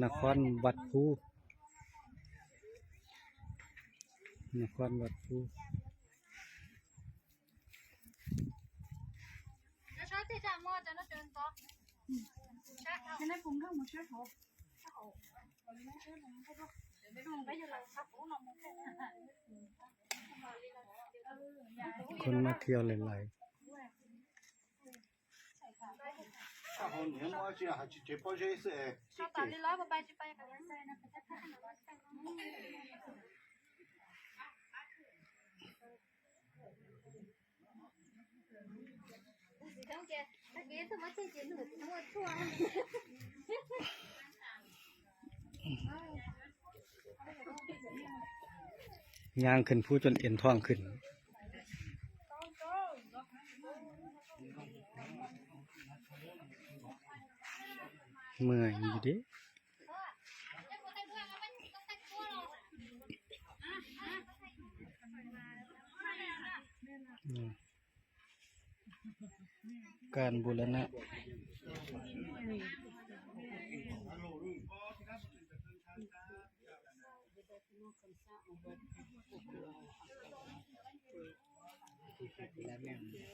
ນະຄອນວັດພູ ນະຄອນວັດພູ. ຄົນມາທ່ຽວຫຼາຍໆ. ຍ່າງຂຶ້ນພູຈົນເອັນທ້ອງຂຶ້ນ ເມື່ອຍຢູ່ເດ້. ອືມ ການບູລະນະ. ທີ່ເຮັດແລ້ວແມ່ນ